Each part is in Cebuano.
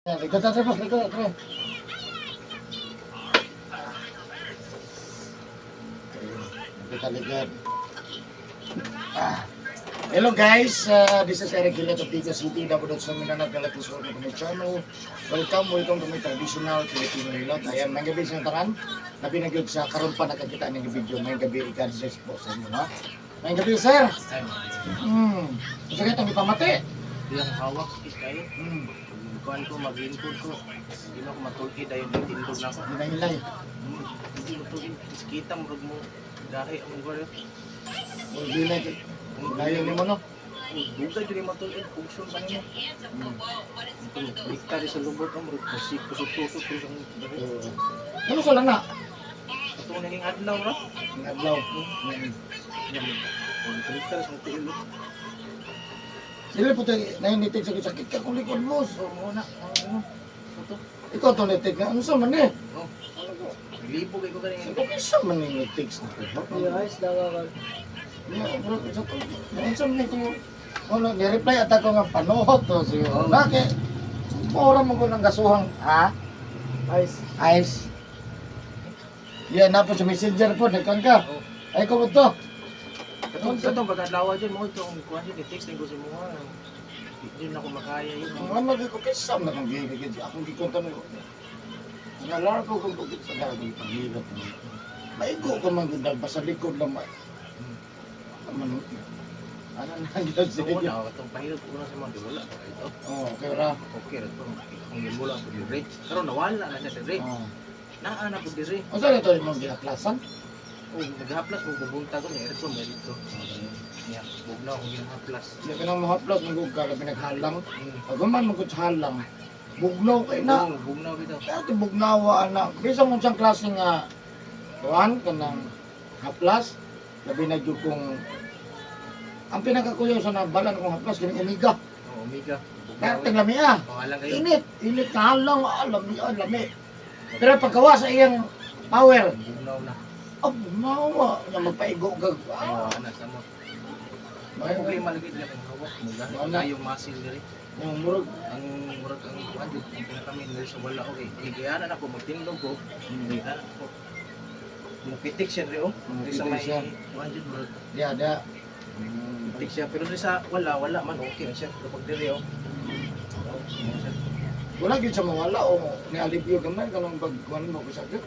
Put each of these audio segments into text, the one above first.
Likod na, boss. Likod, tre. Likod, likod. Ah. Hello guys, this is Eric Gillet of Pico City, Davao sa Mindanao, Galapis, welcome to my channel. Welcome, welcome to my traditional Filipino hilot. Ayan, may gabi sa tanan. Labi na gyud sa karon pa nakakita ning video. May gabi, God bless po sa inyo, ha. May gabi, sir. Ay, Unsa kay itong ipamati? iyang hawak sakit kayo. Kuan ko, maglingkod ko. Hindi na ako matulid dahil nagtindog na ako. Hinahilay. Hindi matulid. Sakita mo mo gahi ang lugar. Hinay. Layo nimo, no? Dugay diri matulid. Pugson pa nimo. Balik sa lubot ang murag musik kusot-kusot ko sa gahi. Oo. Ano sa lana? Ato naging adlaw ra. Ang adlaw. Balik sa tiil. Sila po tayo nainitig sa sakit ka kung likod mo. So mo na. Ano? Ato. Ikaw to nitig na. Ano sa man eh? Oh. Libog ko ganing. Ikaw kaysa man yung nitig sa Guys, dawa Yeah, bro, sa to. Ano sa man ko? Wala, ni-reply at ako nga panuhot to siguro. Bakit? Mura mo ko ng gasuhang, ha? Ice. Ice. Yeah, napo sa messenger po, nagkan ka. Oh. Ay, ko to. Katong katong pagkadlaw dyan mo ito ang kuan dyan text ko sa mga. Di na ako makaya yun. Ang ano ko kaysa man akong gigigid. Akong gikuntan mo. Nalar ko kung bukit sa gagawin paghilot mo. Maigo ka man gud basta likod lang ma. Ano ano na gyud So sige. una, katong pahilot ko na sa mga wala pa ito. Oh, okay ra. Okay ra to. Ang gimula ko dire. Karon nawala na siya dire. Oh. Naa na ko dire. Unsa na to imong giaplasan? Oh, naghaplas mo bubunta ko ni aircon ba dito. Ya, bugnaw ko ginahaplas. Di ka nang mahaplas mangug ka labi naghalang. Pag man mangud sa halang, bugnaw kay na. Oh, bugnaw bitaw. Kaya ti bugnawa ana. Bisan kung siyang klase nga kuan kanang haplas, labi na jud kung ang pinakakuyaw sa nabalan kong haplas kining umiga. Oh, omega. Bugnaw. Perting lami ah. Oh, alang kayo. Init, init na halang, ah, lami, ah, lami. Pero pagkawa sa iyang power, Bugnaw na. oh, bugnawa, nga magpaigo kag. Oh, Ah, ana sa mo. May may problema lagi dili ang hawak mo Wala. na yung muscle diri. Yung murag, Ang murag ang kuan jud ang pinakamin diri sa wala okay. Igayana na ko magtindog ko. Igayana ko. Mupitik siya diri oh. Diri sa Mupitik may siya. kuan jud murag diya, diya. pitik siya pero diri sa wala wala man okay na siya. Pero pag diri oh. Oh, siya. Wala gyud siya mawala o nialibyo gamay kanang pagkuan mo kasakit.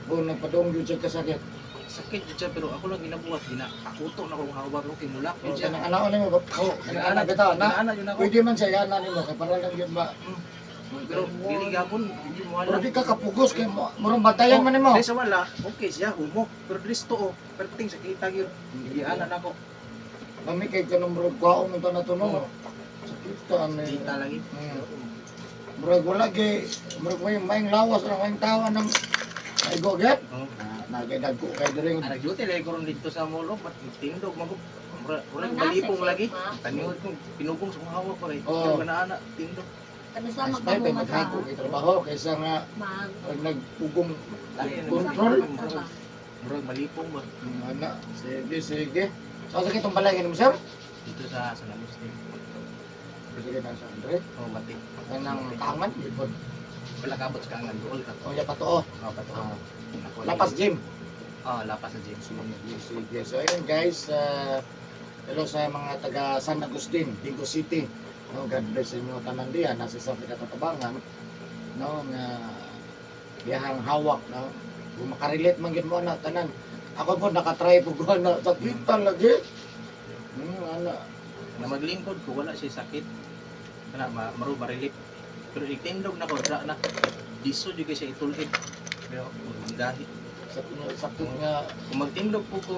O nagpadong gyud siya kasakit. Sakit jud siya pero ako lang ginabuhat gina akuto na kong hawak ko kay mulak O jud siya. kanang anaon nimo ba? Oh, kanang ana bitaw na. Ginaana jud ako. Pwede man siya ana nimo kay para lang gyud ba. Pero dili gapon di mo Pero wala. di ka kapugos kay mo murang bantayan man nimo. Diri sa wala okay siya humo pero diri sa tuo perting sakita gyud. Giana na ako. Mami kay kanang murag kwaon mo na to no. Oo. Sakit ka ani. Kita lagi. Murag wala kay murag may maing lawas ra maing tawa ng maigo gyud. Oh. Na nagdagko kay diri. Anak duty lagi ko ron dito sa mall, oh, ba't tindog man ko. Mura mura balipong lagi. Taniod ko pinugong sa kong hawak pa kay. Oo. Pero kana tindog. Kami sa Mas may magpamumata. maghako kay trabaho kaysa nga Mag. pag nagpugong Ay, control. Murag murag malipong ba Ana, sige sige. So sakit tong balay mo sir? dito sa San Agustin. Sige na sa Andre. Oh, mati. Kanang kangan gipod. Wala kabot sa kangan dool ka. O ya patuo. Oh, pato. Ah, Ako Lapas lagi. gym. Oh, lapas sa gym. Sige, sige. So ayun guys, hello sa mga taga San Agustin, Dingo City. No, God bless sa inyo tanan diyan nasa sa katatabangan. No, nga biyahang hawak no. Kung makarelate man gyud mo na tanan. Ako po nakatry po ko na sakit lagi. Ana. Na maglingkod ko wala siya sakit. Kana ma maro marilip. Pero igtindog na ko dra na. Diso jud kay siya itulid. Pero gahi. Sakit sakit nga Kung magtindog po ko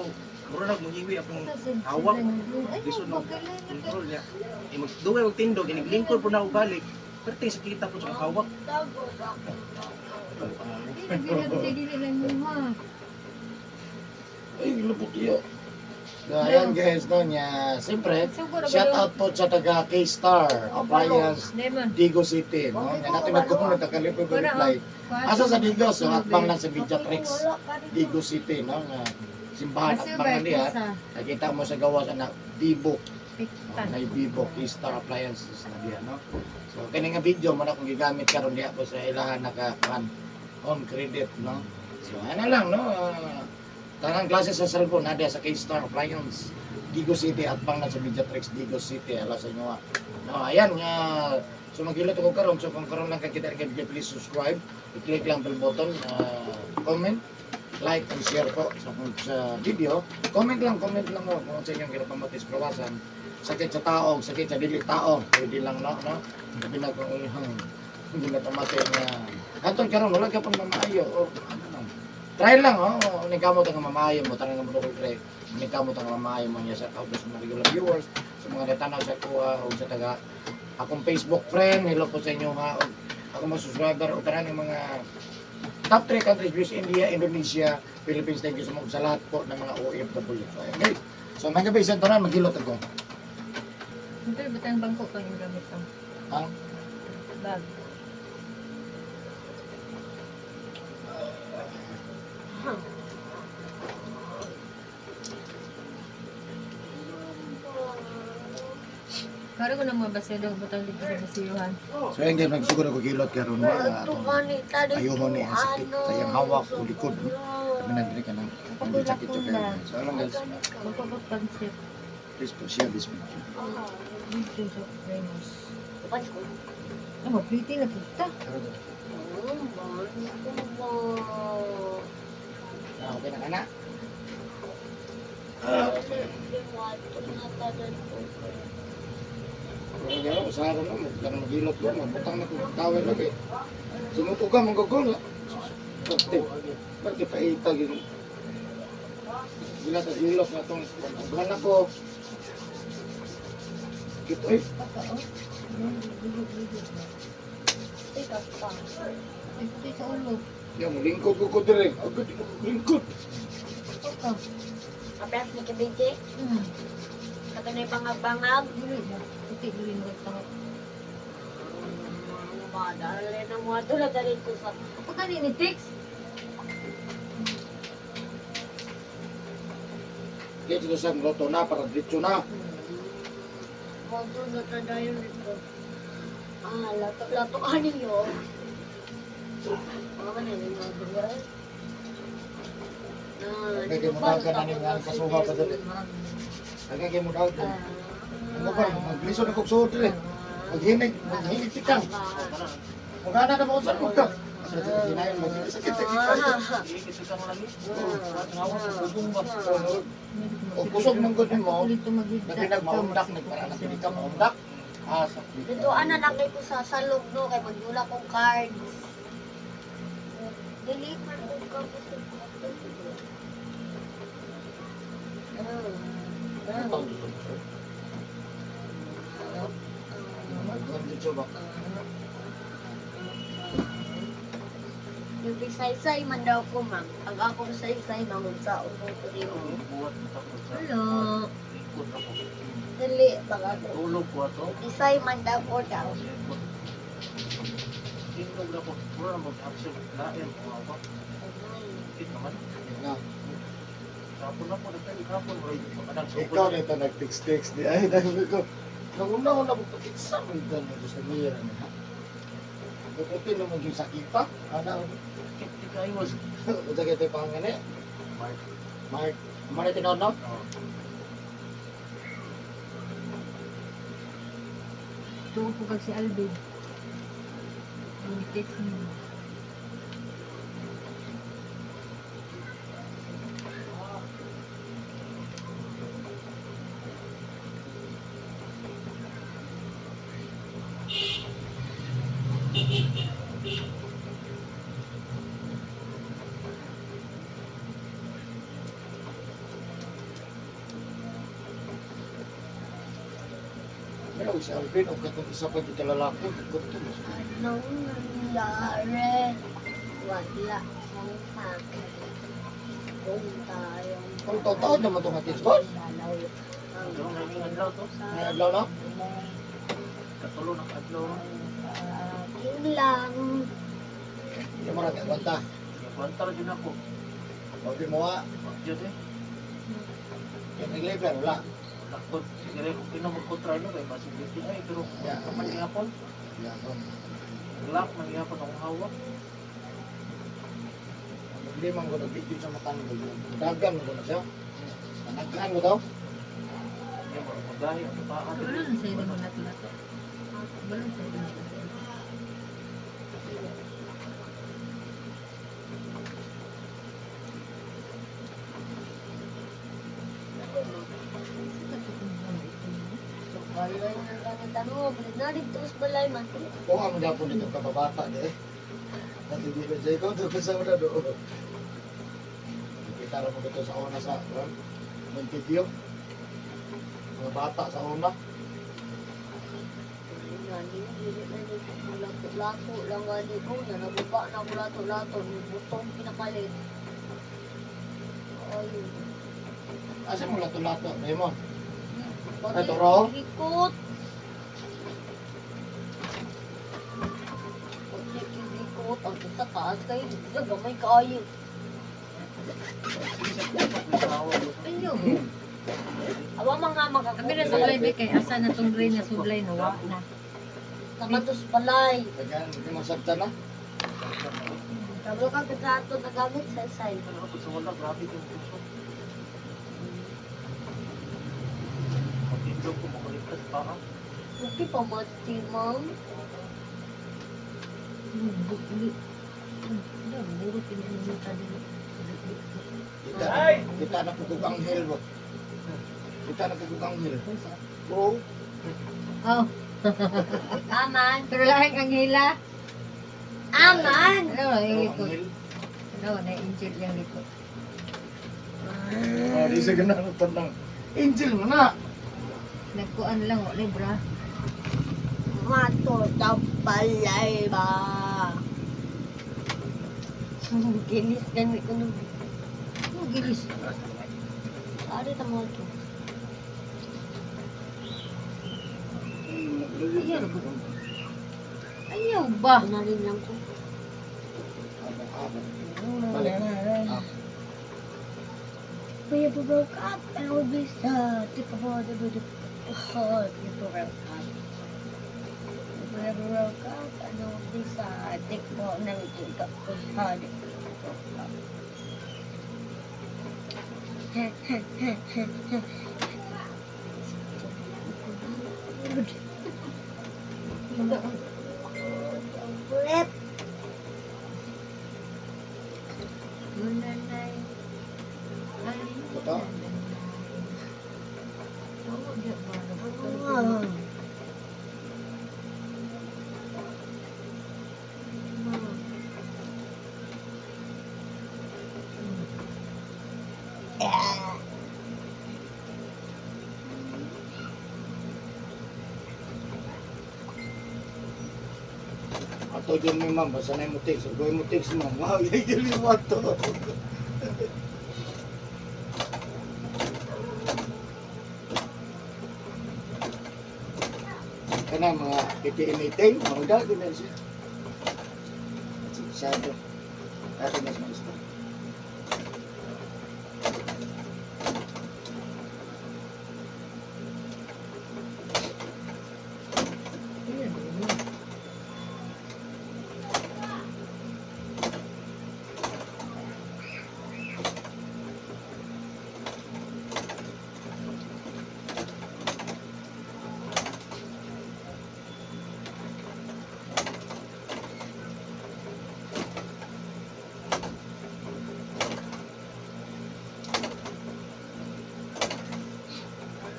mura nag muhiwi akong hawak. Diso no control niya. Eh magdugay og tindog iniglingkod po na ako balik. Perting sakita po sa akong hawak. Ay, lupot iyo. So, ayan guys, no, niya, siyempre, shout out po sa taga K-Star Appliance, Digo City, no? Nga natin nagkukunan, takalipin ko reply. Asa sa Digo, so atbang lang sa Mediatrix, Digo City, no? Nga, simbahan atbang na niya. Nakita mo sa gawas, anak, Dibo. Disinfectant. Nay Vivo K-Star Appliances na diya, no? So kini nga video mo na kung gigamit karon diya ko sa ilahan naka kuan on credit, no? So ana lang, no? Tanang klase sa cellphone na diya sa K-Star Appliance, Digo City at pang na sa Mediatrix Digo City ala sa inyo, ah. No, ayan nga, so maghilot ko karon. So kung karon lang kay kita kay video, please subscribe, i-click lang bell button, comment, like and share po sa sa video. Comment lang mo kung sa inyong ginapamatis kawasan, sakit sa tao, sakit sa dili tao, pwede lang, no, no? Sabi na kung iyong hindi na pamati nga hantod karon wala ka pang mamaayo o ano lang. Try lang, oh, ning kamot ang mamaayo mo, tanan nga mo dukol try. Ning kamot ang mamaayo mo niya sa out sa mga regular viewers, sa mga natanaw sa kuha o sa taga akong Facebook friend, hello po sa inyo ha. Og akong mga subscriber o tanan ng mga top 3 countries views, India, Indonesia, Philippines. Thank you so much sa lahat po ng mga OFW. So, ayan, guys. So, mga gabi, sa tanan, maghilot ako. Ito, ba't ang bangko pang yung gamit ko? Ang? Bag. Karo ko ng mga basyo daw, butang dito sa basiyuhan. So ayun guys, magsugod ako kilot karon mga atong ayuho ni ang sakit sa iyang hawak o likod. No? Kami nandiri ka nang nandiri sakit siya kayo. So alam guys, Magpapagpansit. please po share this video. Dito sa Renos. Ah, mapliti na kita. Ah, okay na ka na. Pero gano'n, usahan mo, magkano magilot ko, magbutang na kung tawel lagi. Sumuto ka, manggagol na. Pagti, pagti paita, yun. Gila sa ilok na itong, buwan na ko. Kito eh. Papa, oh. Gugod-gugod na. Ay, puti sa ulo. Yan, lingkod ko ko dire. Agad, lingkod. Papa. Kapras ni Kabiji, katunay bangag-bangag. Dili ba? Puti, dili mo tanga. Ano ba, dali na mo ato na dali ko sa Kapag kanini, text. Dito sa loto na, para diretso na. Moto na tayo nito. Ah, lato-lato ani yo. Mga man ni mga duwa. Na, Okay, kay mo dagan na ning ang kasuha pa dali. Agay kay mo dagan. Ano ba, magliso na kog suod dili. Maghinig, maghinig tikang. Magana na mo sa mo ka. Hinayon magsakit sakit kayo. Ikit ka lagi. Ngawa sa bubong ba? O kusog man gud nimo. Ulit tumagid. Labi nag maundak nag para na pili ka maundak. Ah, sakit. Dito ana lang kay ko sa salog no kay magdula kong cards. Dili man ko ka ko. Diretso ba? Yung bisaysay man daw ko ma'am. Pag ako saysay mangod sa ulo ko diyo. Buhat na ako sa Hello. lingkod ako. Dili pag ako. Tulog ko ato. Bisay man daw ko daw. Tingog na ko. Puro na mag-action. Lain ko ako. Sakit naman. Na. Kapon na po. Nagtali kapon. Kanang Ikaw na ito nag-text-text di ay dahil ko. Nung una ko na magpakitsa mo ito na gusto niya na ha. Bukutin na mo yung sakita. Ana, Sakit di kayo. unsa kay tayo pangani? Mark. Mark, mo na tinuod no? Oo. Tuo po kag si Alvin. Yung text niya. Pero si Alvin og katong isa pa gyud ka lalaki, kuto mo. Anong nangyari? Wala akong pake. Kung tayong Kung taon naman itong atis, boss. dalaw ang Pero ngayong adlaw to. May adlaw na. Katulo na adlaw. sa akin lang. Hindi mo rin kwanta. Kwanta ra jud ako. Sabi mo ha, Wag jud eh. yung nag-liver, wala. Lakot, sige okay na mag-kontra no kay basig UTI pero Yeah. man gihapon, Yapon. lock man gihapon akong hawak. Ang problema ko nag-video sa matanggal. Dagan ko na siya. Nanagaan ko daw. Hindi mo magahi ang paa. Wala na sa'yo naman natin na to. Wala na sa'yo naman natin. So, balay na lang ang tanong. Na dito sa balay man. Kung ang gapon dito kababata de. Kasi di ko siya ikaw doon sa una doon. Kita mo dito sa una sa Montevideo. Mga bata sa una. Gani, dili na ni lato-lato lang gani ko. Na nababa na ako lato-lato. Butong pinakalit. Ayun. Asa mo lato-lato, Raymond? Pati Ay, turo? Likot. Pati likot. Ang sa taas kayo. Gamay kaayo. Ayaw. Awa mga Kami na makakuha. sublay ba kay asa na tong gray na sublay na wa na. Nakatos balay. Kaya hindi mo sagta na. Kablo ka katrato na gamit sa side. Ano ako sa wala grabe yung puso. Matindog ko makaligtas paa. Okay pa mati, ma'am. Burot yung ano dili. Kita, kita na pugog ang hill ba? Kita na pugog ang hill. Bro, Oh, Aman. pero lahing ang hila. Aman! Ano, yung bro, ang likod. hill. Ano, na-injured yung likod. Oh, di sa ganang tanang. Angel mo na. Nagkuan lang, wala bra. Mato sa balay ba? Gilis gani ko nung. Oh, gilis. Ari ta mo to. Ayaw ba? Ayaw ba? Kunarin lang ko. Abong, abong. Balik. Ah. We broke up and we be sad. Think about it with the heart. We broke up. We broke up and we be sad. Think about it with the heart. We broke up. Flip. Lunanay. Ito? Oo, di ba? Ah. Ato dyan may ma'am, basta na yung text. Gawin mo text ma'am. Wow, gigil mo ato. Kana mga PPA meeting, mga dagi na siya. Sado. Akin na sa maestro. Ayun, ayun.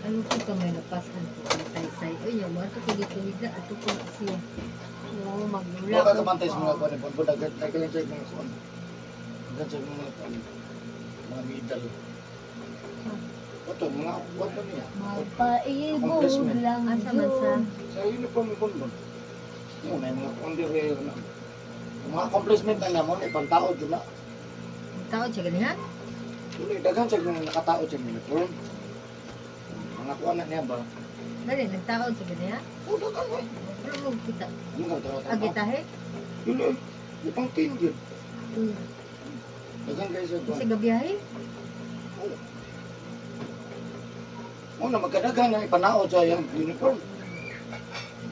Ano ko ka may napasan ko ang saysay. Uy, yung mga ito kugitulig na. Ito ko na siya. Oo, maglula. Huwag ka kamantay sa mga kuwan. Bonbon, dagan siya mga kuwan. Dagan siya mga kuwan. Mga medal. Ito, mga kuwan pa niya. Magpaibog Accomplishment. lang Asa man sa? Sa uniform ni Bonbon. Yun, may mga kuwan din na. Mga accomplishment na naman, ibang tao dyan na. Ang tao siya ganihan? Tuloy, daghan siya mga nakatao siya uniform. Mga kuwan na niya ba? Dali, nagtaon siya ganihan? Oh, daghan eh. Pero mo kita. Ano ka tao? Agitahe? Tuloy, ibang team yun. Daghan kayo sa Kasi kuwan. gabiyahe? Oo. Mo na magkadaghan na ipanaot sa iyang uniform.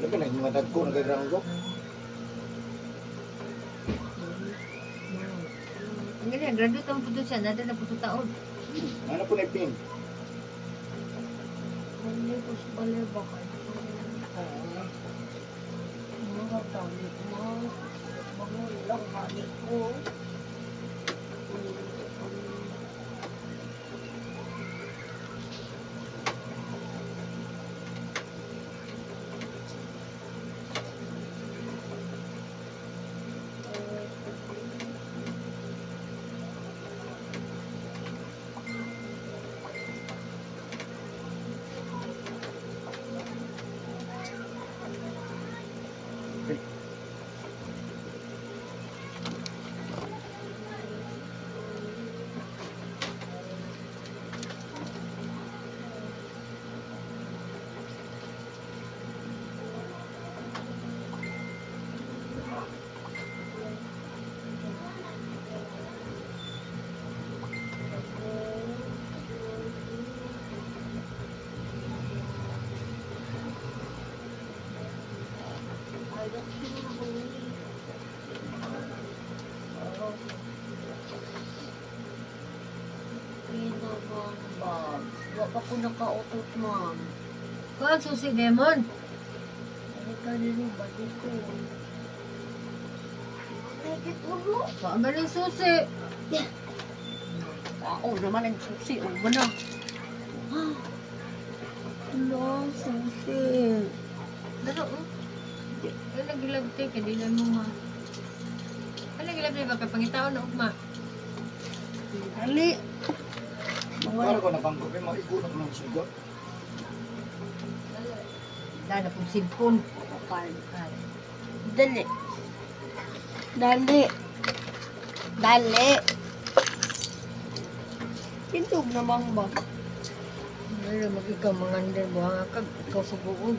Labi na yung mga dagko na kay. Ang galing, graduate ang puto siya. Nada na puto taon. Ano po na pin? Hindi ko sa balay ba kayo? Oo. Mga tali, mga mga lang balik ko. Ay, Pinabang bag. Wa pa ko nakautot, ma'am. Kuan susi demon. Ano ka nilo, balik ko. Nakit ulo. Kuan galing susi. Ako naman ang susi. Ulo na. Ulo, susi. Dalo oh. Ay nagilabte kay dili mo ma. Ay nagilabte ba kay pangitaon na ugma. Ali. Para ko nabangko kay maigo na ko ng sugot. Dala na pong cellphone. Okay. Ay, Dali. Dali. Dali. Pintog namang ba? Dalo mag ikaw mga under buhanga ka ikaw subuon.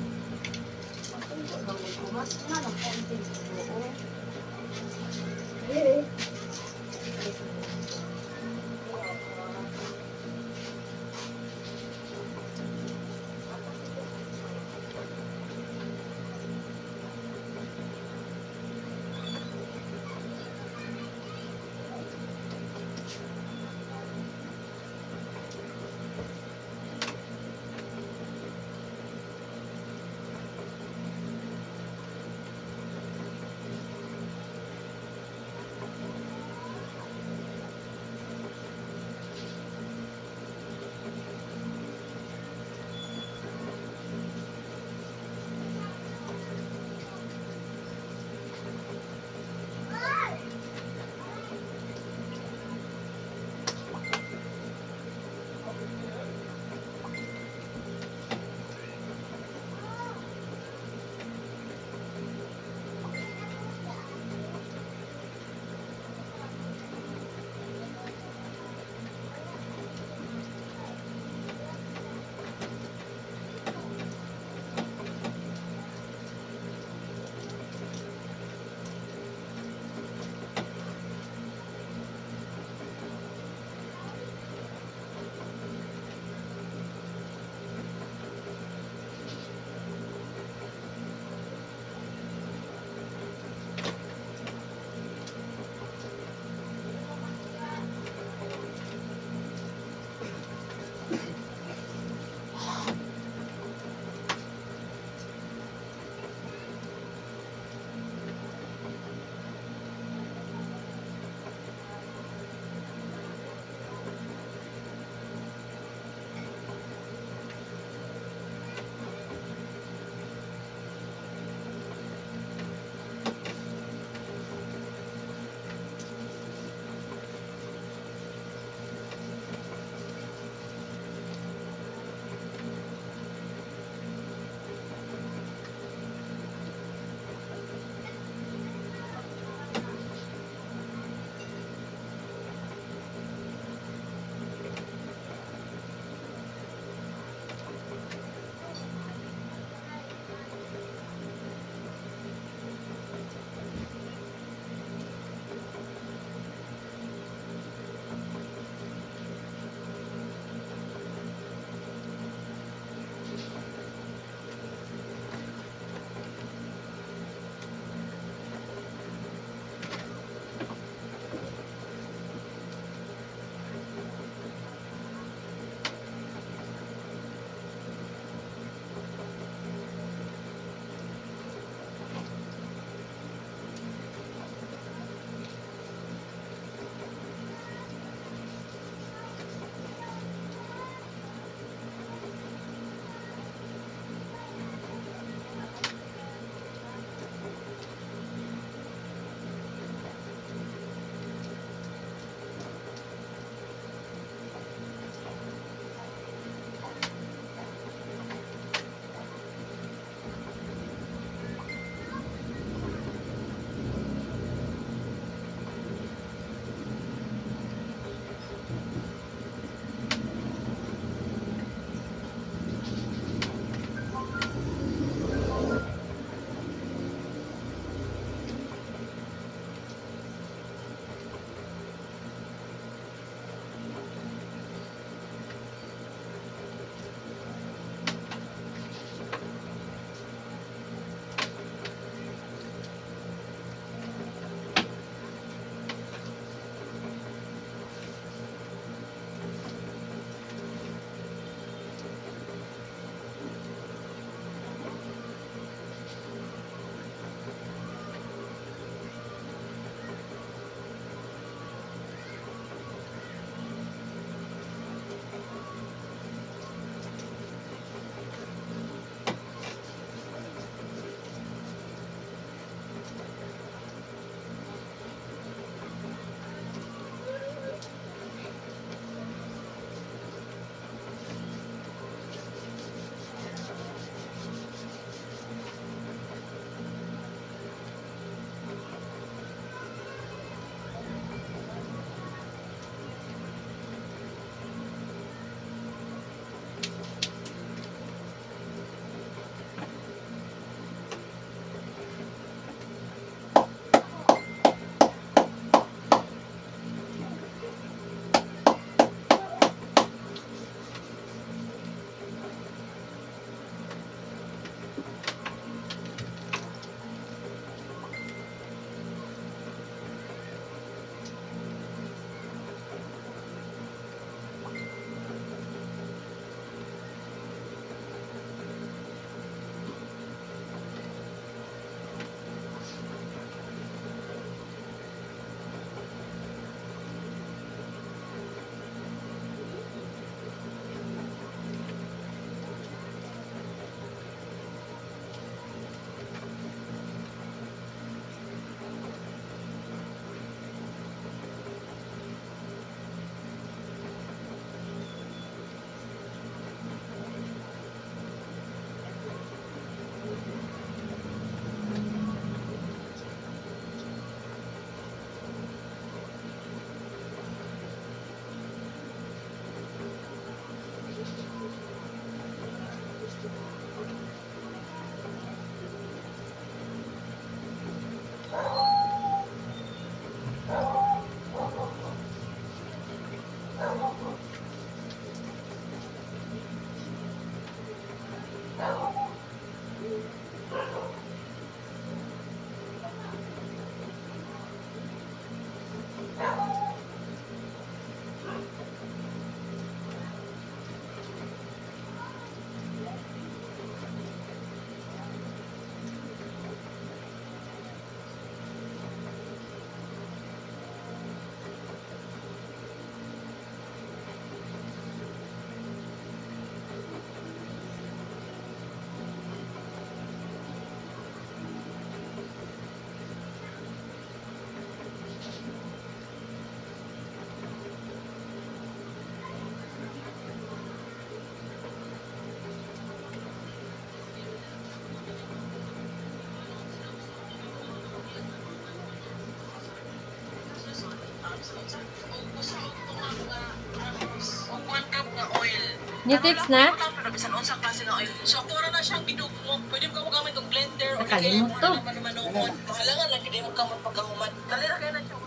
Og 1 cup nga oil. New tips na? Pero bisan unsa klase nga oil. So ako na siyang gidugmok. Pwede mo ka mogamit og blender o Nakalimot to. Manuon. Mahalangan lang gid mo kamot pagkahuman. Dali ra kay na siya.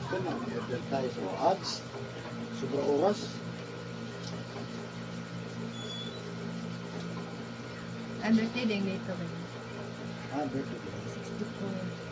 Ito na, advertise o ads. Sobra oras. Ang birthday din dito ba? Ah, birthday. 64.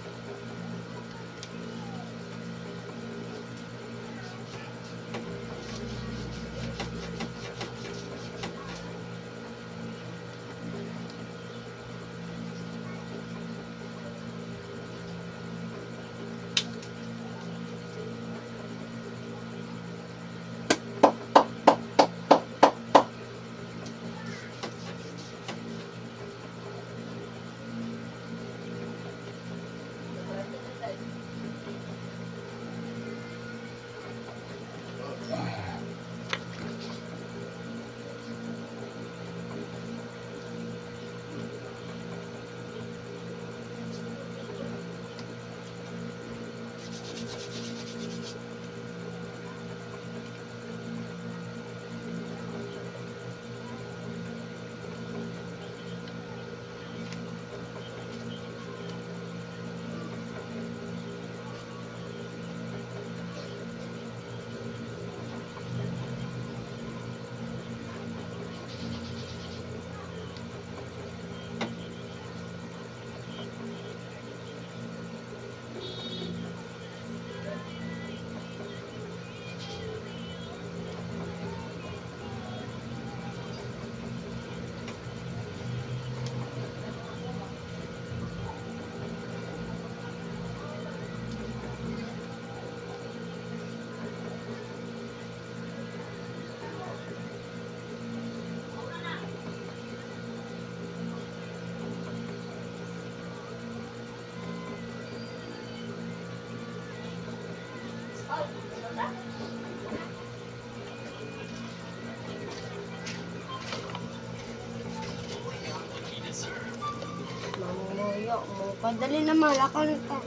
Mamumuyo mo. Padali na malakal ka.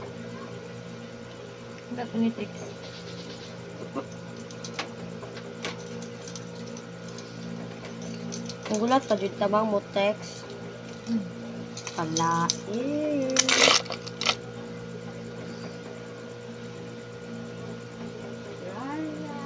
Ba't ni text? Gulat pa jud tamang mo text. Kalain. Raya.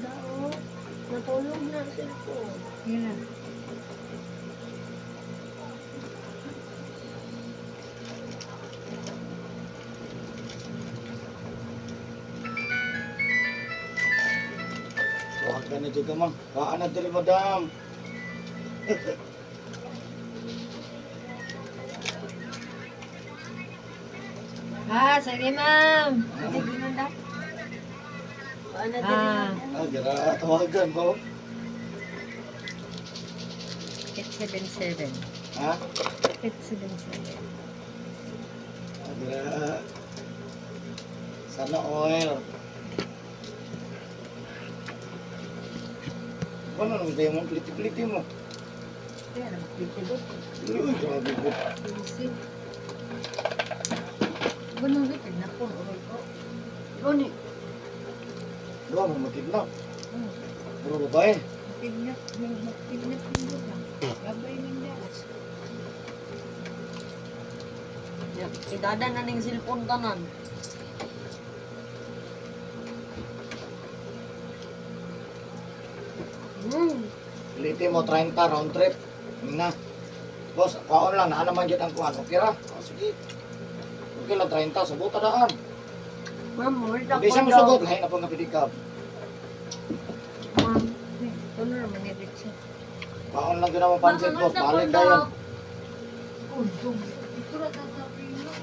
Dao, natulog na ang cellphone. Yun na. Huwag ka na dito, ma'am. Kaan na dito, madam. Ah, sige ma'am. Paano Ah, Ah, gira, tawagan ba? 877. Ha? 877. Ah, gira. Sana oil. Ano naman tayo mo? Pliti-pliti mo. Kaya naman, dito. Uy, grabe ko. Busy. Ganun rin, kidnap ko. Uray ko. Gani. Doon mo makidnap. Puro babae. Kidnap, kidnap yung buka. Babay nila. Si Dada na ning cellphone tanan. Hmm. Pliti mo, 30 round trip. Yun na. Boss, kaon lang. Naa naman dyan ang kuhan. Okay ra? Oh, sige. Okay lang, 30. Subuta daan. Ma'am, multa Hindi siya musugot. Lahi na po nga pedicab. Ma'am, Ito na naman ni Richard. Baon lang ginawa pansit, boss. Balik dayon. Oh, dog. Ito ra ta sa pilo.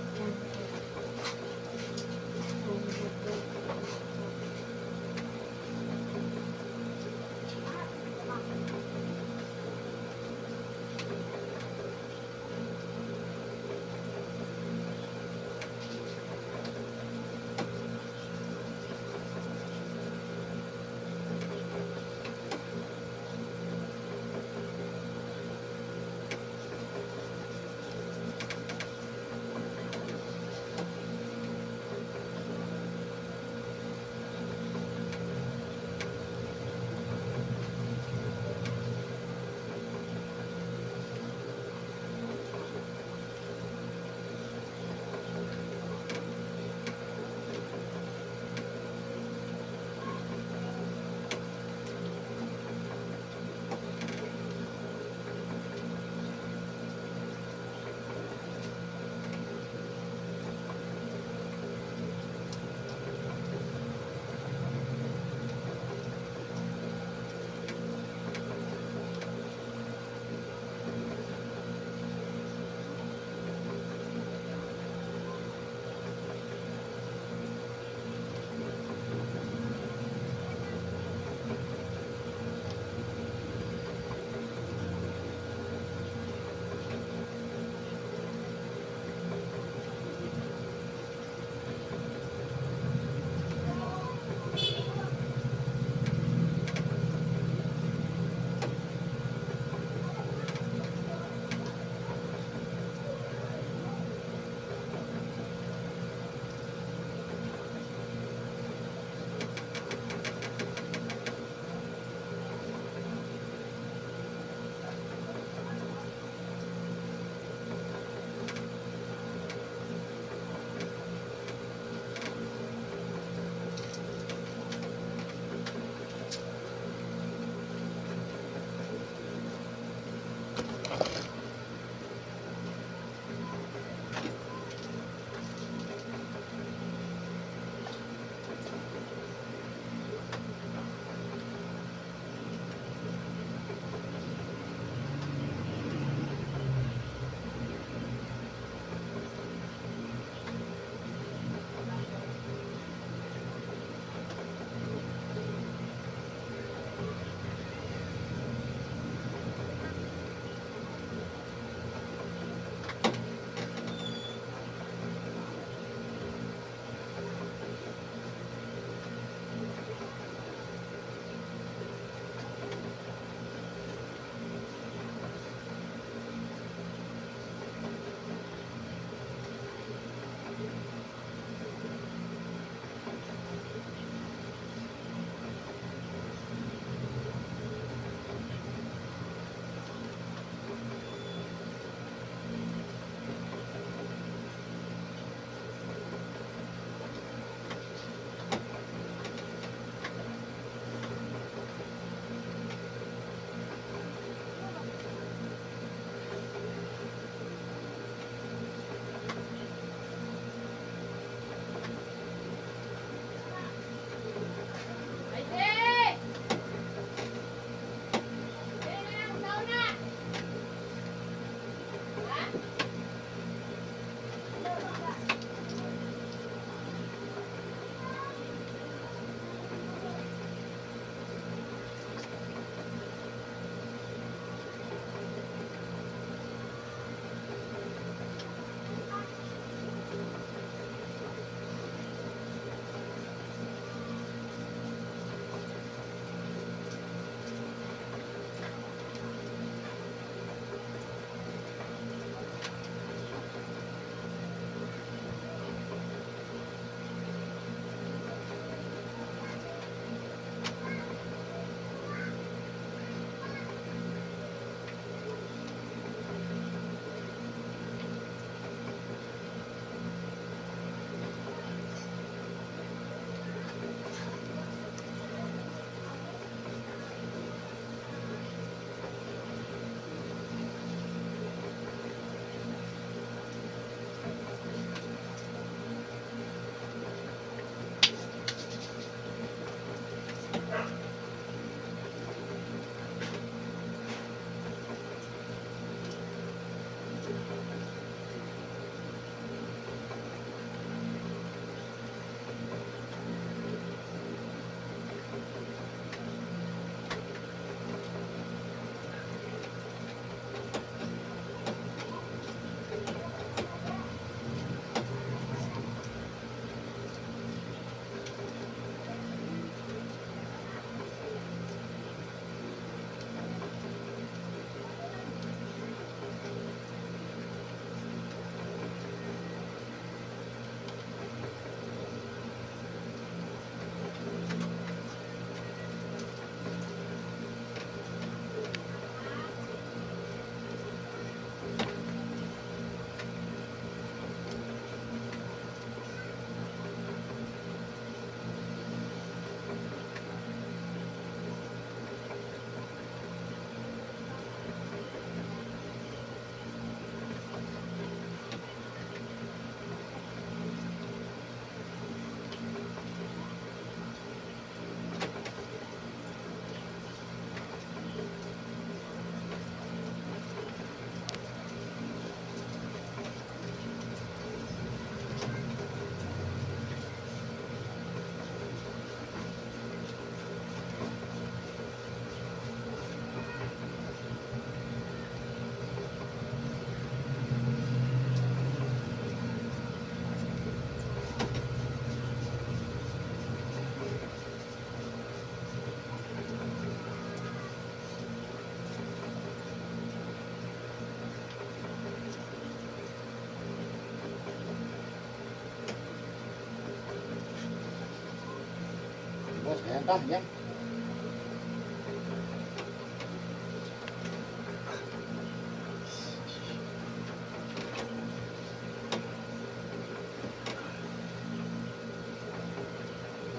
Ta, yan.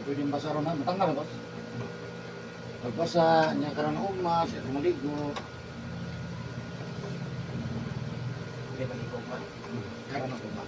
Pwedeng basa ron ha. Matanggal, boss. Pagbasa, niya karon ugma, siya maligo. Hindi maligo pa. Karon ugma.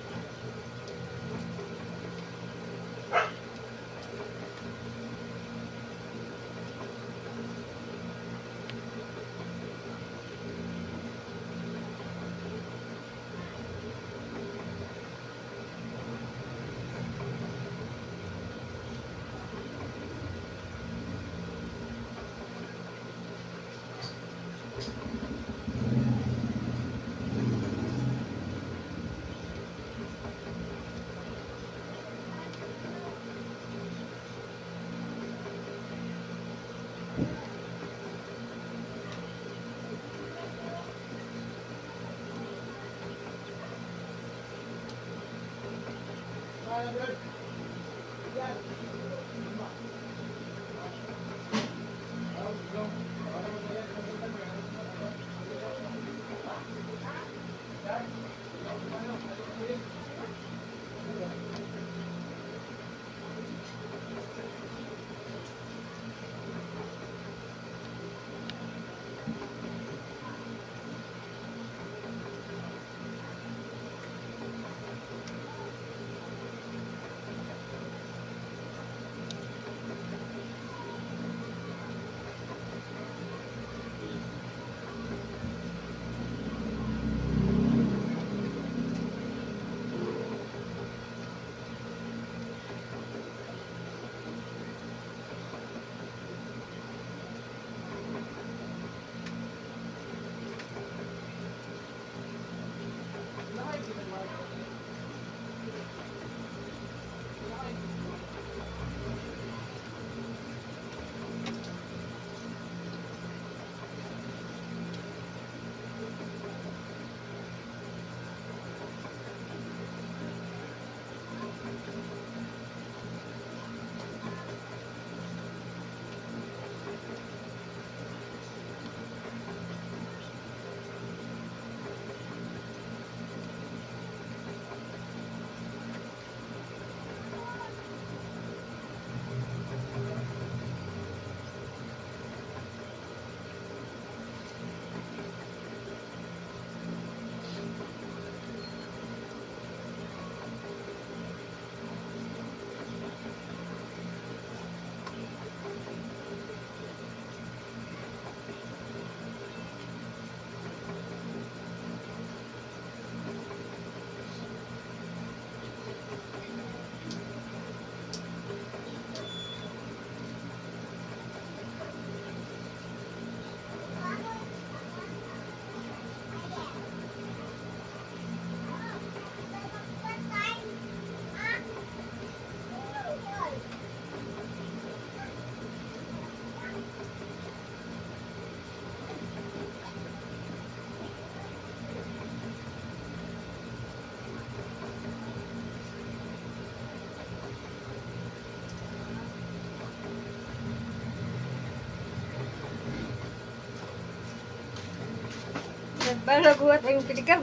Nagbalagwat ang pilikab.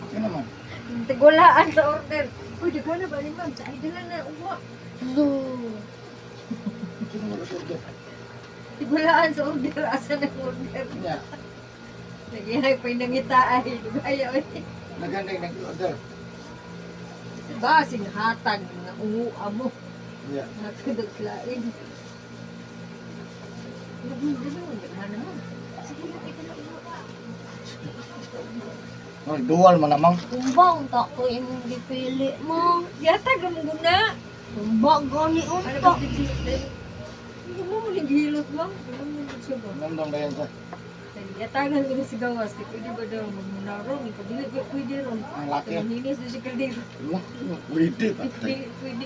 Sino man? Tigulaan sa order. Uy, daghan na ba ni ma'am? Sa idol na uwa. Lo. Sino man sa order? Tigulaan sa order. Asa na ang order? Niya, Nagyay pa yung nangita ay. Dugaya oy. naganda yung nag-order. Ba, singhatag nga uwa mo. Niya. Nakadaglain. Daghan na ma'am. Sige lang, ito na uwa. Oh, dual man namang. Tumba unta ko imong gipili mo. Yata, gamuguna. Tumba gani Ano unta. ba Hindi mo mo naghilot, ma'am. Hindi mo mo siya ba? Namdam ba yan sa? Yatagan ko na si Gawas. Kaya pwede ba daw magmunarong? Ikaw, dili ba pwede ron? Ang laki. Hinis na si Caldero. Wala, pwede patay. Pwede, pwede.